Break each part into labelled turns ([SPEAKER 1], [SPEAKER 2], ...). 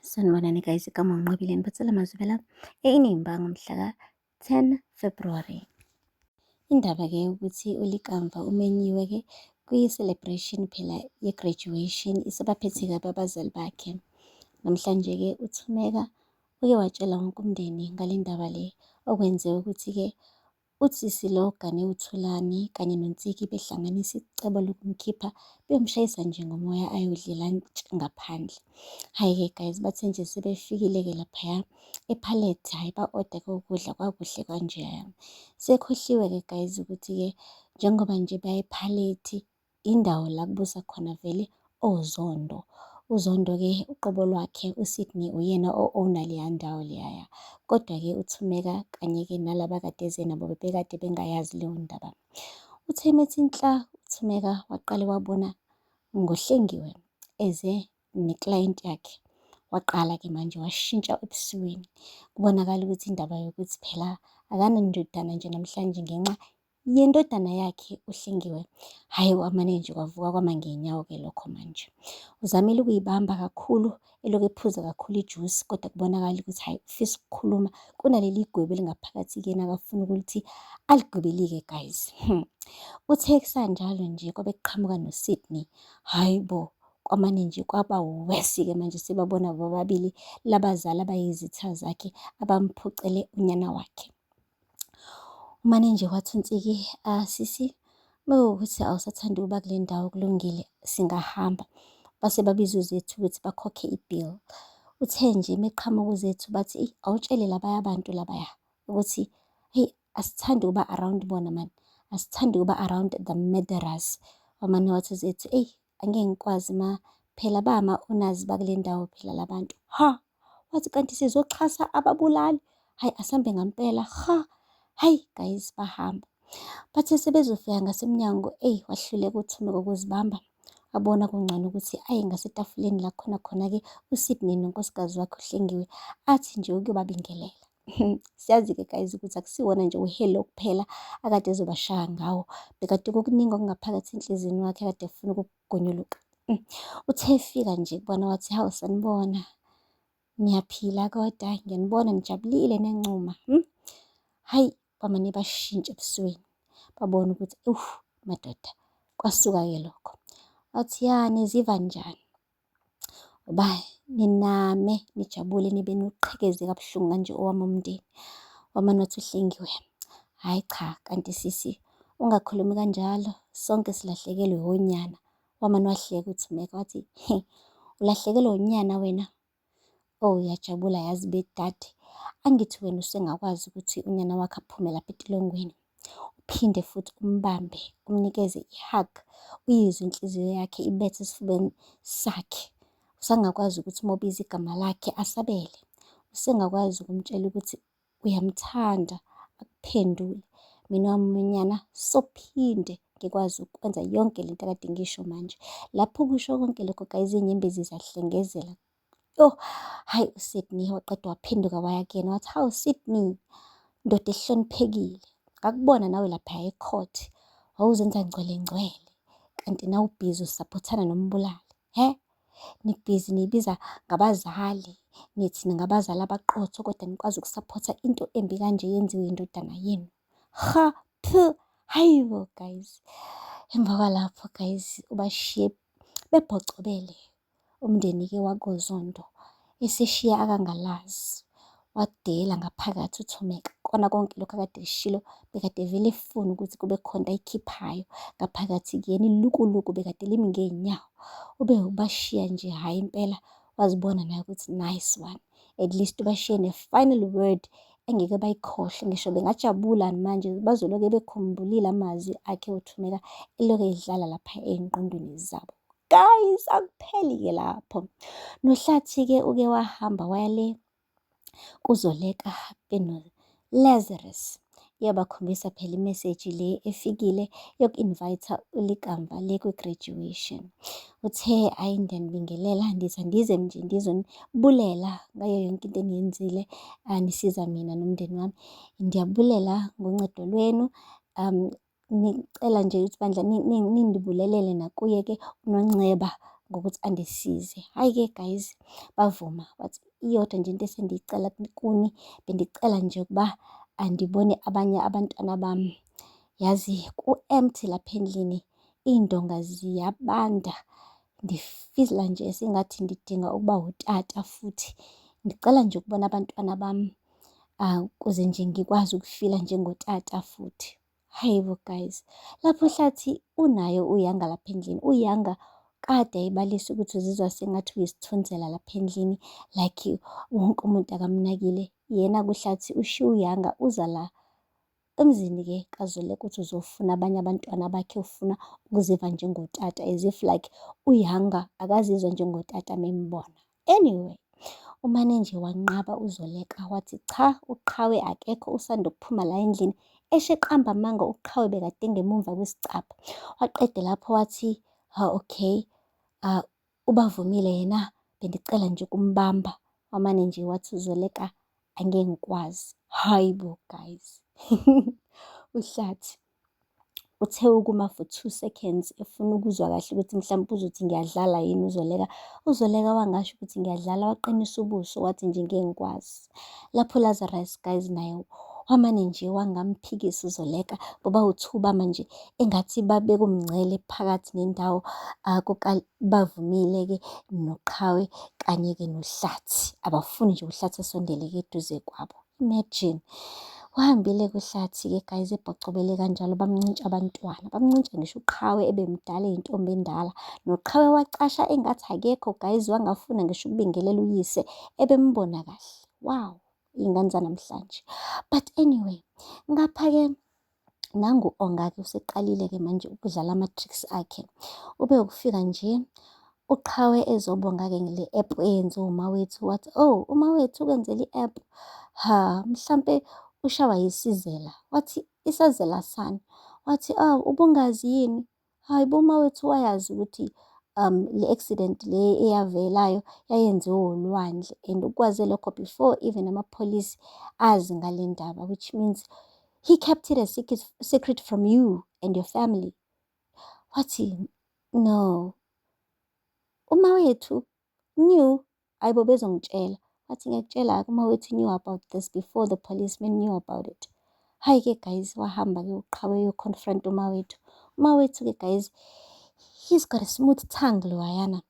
[SPEAKER 1] Sanibonani guys, igama uNqobile niphathela amazwibela e-Inimba ngomhla ka-10 February. Indaba-ke ukuthi uLikamva umenyiwe-ke kwi-celebration phela ye-graduation isabaphethe kabi abazali bakhe. Namhlanje-ke uThumeka uke watshela wonke umndeni ngale ndaba le okwenze ukuthi-ke Usisi lo ogane uThulani kanye noNtsiki behlanganisa icebo lokumkhipha beyomshayisa nje ngomoya ayodlela ngaphandle. Hhayi-ke guys, bathe nje sebefikile-ke laphaya ephalethe, hhayi ba-oda-ke ukudla kwakuhle kanjeya. Sekhohliwe-ke guys ukuthi-ke njengoba nje baya ephalethi indawo la kubusa khona vele oZondo. UZondo-ke uqobo lwakhe uSydney uyena o-owner leya ndawo leyaya. Kodwa-ke uThumeka kanye-ke nalaba akade eze nabo bebekade bengayazi leyo ndaba. Uthe methi nhla uThumeka waqale wabona ngoHlengiwe eze ne-client yakhe. Waqala-ke manje washintsha ebusweni. Kubonakala ukuthi indaba yokuthi phela akanandodana nje namhlanje ngenxa yendodana yakhe uHlengiwe. Hhayi kwamane nje kwavuka kwama ngey'nyawo-ke lokho manje. Uzamile ukuyibamba kakhulu, elokhu ephuza kakhulu ijusi kodwa kubonakala ukuthi hhayi ufisa ukukhuluma. Kunaleli gwebu elingaphakathi kuyena akafuna ukuthi aligwebelike guys. Uthe kusanjalo nje kwabe kuqhamuka noSydney. Hhayi bo, kwamane nje kwaba worse-ke manje sebabona bobabili labazali abayizitha zakhe abamphucele unyana wakhe. Umane nje wathi uNtsiki, ah sisi, uma kuwukuthi awusathandi ukuba kule ndawo kulungile singahamba. Base babiza uZethu ukuthi bakhokhe i-bill. Uthe nje uma eqhamuka uZethu bathi, eyi awutshele labaya bantu labaya ukuthi heyi asithandi ukuba around bona mani, asithandi ukuba around the murderers. Wamane wathi uZethu, eyi angeke ngikwazi ma, phela bama-owners bakule ndawo phela la bantu. Ha! Wathi kanti sizoxhasa ababulali, hhayi asambe ngampela, ha! Hhayi guys bahamba. Bathe sebezofika ngasemnyango, eyi wahluleka uThumeka ukuzibamba. Wabona kungcono ukuthi aye ngasetafuleni la khona khona-ke uSydney nonkosikazi wakhe uHlengiwe, athi nje ukuyobabingelela. Siyazi-ke guys ukuthi akusiwona nje u-hello kuphela akade ezobashaya ngawo. Bekade kukuningi okungaphakathi enhliziyweni wakhe akade efuna ukugonyuluka. Uthe efika nje kubona wathi, hawu sanibona, niyaphila kodwa ngiyanibona nijabulile nencuma. Hhayi bamane bashintshe ebusweni, babona ukuthi madoda kwasuka-ke lokho. Wathi, ya niziva njani? Ngoba niname nijabule nibe niwuqhekeze kabuhlungu kanje owami umndeni. Wamane wathi uHlengiwe, hhayi cha kanti sisi ungakhulumi kanjalo sonke silahlekelwe wonyana. Wamane wahleka uThumeka wathi, he ulahlekelwe unyana wena? Oh uyajabula yazi bedade, angithi wena usengakwazi ukuthi unyana wakho aphume lapha etilongweni. Uphinde futhi umbambe, umnikeze i-hug, uyizwe inhliziyo yakhe ibethe esifubeni sakhe. Usangakwazi ukuthi uma ubiza igama lakhe asabele. Usengakwazi ukumtshela ukuthi uyamthanda akuphendule. Mina wami unyana sophinde ngikwazi ukwenza yonke lento akade ngisho manje. Lapho kusho konke lokho guys, iy'nyembezi ziyahlengezela. Yoh, hhayi uSydney waqeda waphenduka waya kuyena wathi, hawu Sydney, ndoda ehloniphekile, ngakubona nawe laphaya e-court, wawuzenza ngcwele ngcwele, kanti nawe ubhizi usaphothana nombulali, he? Nibhizi niyibiza ngabazali, nithi ningabazali abaqotho kodwa nikwazi ukusaphotha into embi kanje yenziwe indodana yenu. Ha, phu, hayi bo guys. Emva kwalapho guys ubashiye bebhocobele Umndeni-ke wakoZondo eseshiya akangalazi, wadela ngaphakathi uThumeka. Kona konke lokhu akade ekushilo bekade vele efuna ukuthi kube khona into ayikhiphayo ngaphakathi kuyena, ilukuluku bekade limi ngey'nyawo. Ube ubashiya nje hhayi impela wazibona naye ukuthi nice one. At least ubashiye ne-final word engeke bayikhohlwe ngisho bengajabula manje bazoloke bekhumbulile amazwi akhe uThumeka elokhu edlala lapha ey'ngqondweni zabo. Guys, akupheli-ke lapho. NoHlathi-ke uke wahamba waya le kuZoleka benoLazarus. Iyabakhombisa phela imeseji le efikile yoku-invite uLikamva le kwi-graduation. Uthe ayi ngiyanibingelela ndithi andize nje ndizonibulela ngayo yonke into eniyenzile nisiza mina nomndeni wami. Ndiyabulela ngoncedo lwenu. Ngicela nje ukuthi bandla nindibulelele nakuye-ke uNonceba ngokuthi andisize. Hhayi-ke guys, bavuma bathi iyodwa nje into esendiyicela kuni, bendicela nje ukuba andibone abanye abantwana bami. Yazi ku-empty lapha endlini, iy'ndonga ziyabanda. Ngifila nje sengathi ngidinga ukuba utata futhi. Ngicela nje ukubona abantwana bami ukuze nje ngikwazi ukufila njengotata futhi. Hhayi bo guys, lapho uHlathi unaye uYanga lapha endlini. UYanga kade ayibalisa ukuthi uzizwa sengathi uyisithunzela lapha endlini, like wonke umuntu akamnakile. Yena kuHlathi ushiya uYanga uza la emzini-ke kaZoleka uthi uzofuna abanye abantwana bakhe, ufuna ukuziva njengotata as if like uYanga akazizwa njengotata membona. Anyway, umane nje wanqaba uZoleka wathi cha, uQhawe akekho usanda ukuphuma la endlini. Esho eqamba amanga uQhawe bekade engemumva kwesicabha. Waqeda lapho wathi, ha okay, ubavumile yena bendicela nje ukumbamba. Wamane nje wathi uZoleka angeke ngikwazi. Hayi bo guys. UHlathi uthe ukuma for 2 seconds efuna ukuzwa kahle ukuthi mhlawumpe uzothi ngiyadlala yini uZoleka. UZoleka wangasho ukuthi ngiyadlala, waqinisa ubuso wathi nje ngeke ngikwazi. Lapho uLazarus guys naye wamane nje wangamphikisa uZoleka bobawu-two bama nje engathi babeka umngcele phakathi nendawo bavumile-ke noQhawe kanye-ke noHlathi. Abafuni nje uHlathi asondele-ke eduze kwabo. Imagine. Uhambile-ke uHlathi-ke guys ebhocobele kanjalo bamncintsha abantwana, bamncintsha ngisho uQhawe ebemdala eyintombi endala. NoQhawe wacasha engathi akekho guys, wangafuna ngisho ukubingelela uyise ebembona kahle. Wow, iy'ngane zanamhlanje. But anyway, ngapha-ke nangu Onga-ke useqalile-ke manje ukudlala ama-tricks akhe. Ube ukufika nje uQhawe ezobonga-ke ngale app eyenziwe uMawethu, wathi oh uMawethu ukwenzela i-app, ha mhlampe ushawa yisizela. Wathi isazela sani? Wathi oh ubungazi yini? Hayi bo uMawethu wayazi ukuthi le accident le eyavelayo yayenziwe uLwandle and ukwaze lokho before even amapholisi azi ngale ndaba, which means he kept it a secret from you and your family. Wathi no, uMawethu knew, hayi bo bezongitshela. Wathi ngiyakutshela-ke uMawethu knew about this before the policeman knew about it. Hhayi-ke guys, wahamba-ke uQhawe eyo-confront uMawethu. UMawethu-ke guys, he's got a smooth tongue loyana.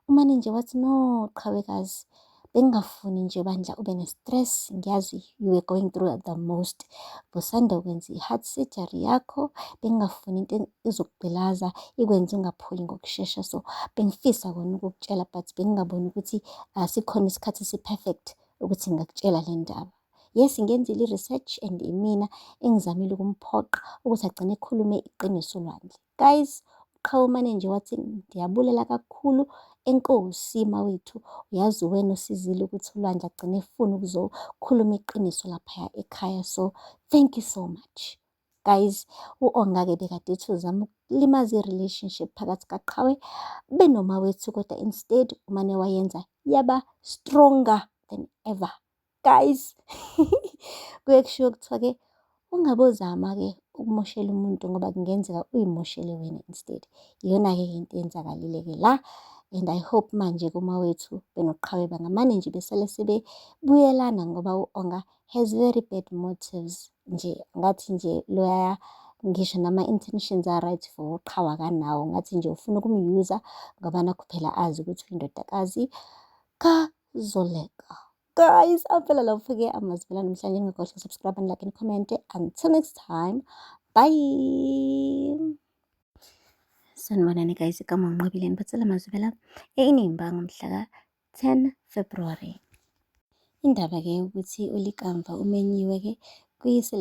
[SPEAKER 1] Umane nje wathi no Qhawekazi, bengingafuni nje bandla ube ne-stress, ngiyazi you were going through the most. Busanda kwenza i-heart surgery yakho, bengingafuni into ezokugqilaza ikwenze ungapholi ngokushesha. So bengifisa kona ukukutshela but bengingaboni ukuthi sikhona isikhathi esi-perfect ukuthi ngingakutshela le ndaba. Yes, ngiyenzile i-research and imina engizamile ukumphoqa ukuthi agcine ekhulume iqiniso uLwandle. Guys, uQhawe umane nje wathi ngiyabulela kakhulu enkosi Mawethu, uyazi wena osizile ukuthi uLwandle agcine efuna ukuzokhuluma iqiniso laphaya ekhaya. So thank you so much. Guys, u-Onga-ke bekade ethi uzama ukulimaza i-relationship phakathi kaQhawe benoMawethu, kodwa instead umane wayenza yaba stronger than ever. Guys, kuye kushiwo kuthiwa-ke ungabozama-ke ukumoshela umuntu ngoba kungenzeka uyimoshele wena instead. Iyona-ke into eyenzakalile-ke la and I hope manje kuMawethu benoQhawe bangamane nje besale sebebuyelana ngoba u-Onga has very bad motives nje, ngathi nje loya ngisho nama-intentions a-right for uQhawe akanawo, ngathi nje ufuna ukum-use-a ngoba nakhu phela azi ukuthi uyindodakazi kaZoleka. Guys, aphela lapho-ke amazwi namhlanje, ningakhohlwa subscribe and like and comment. Until next time, bye. Sanibonani guys, igama uNqobile niphathela amazwi la eInimba ngomhla ka-10 February. Indaba-ke ukuthi uLikamva umenyiwe-ke kwi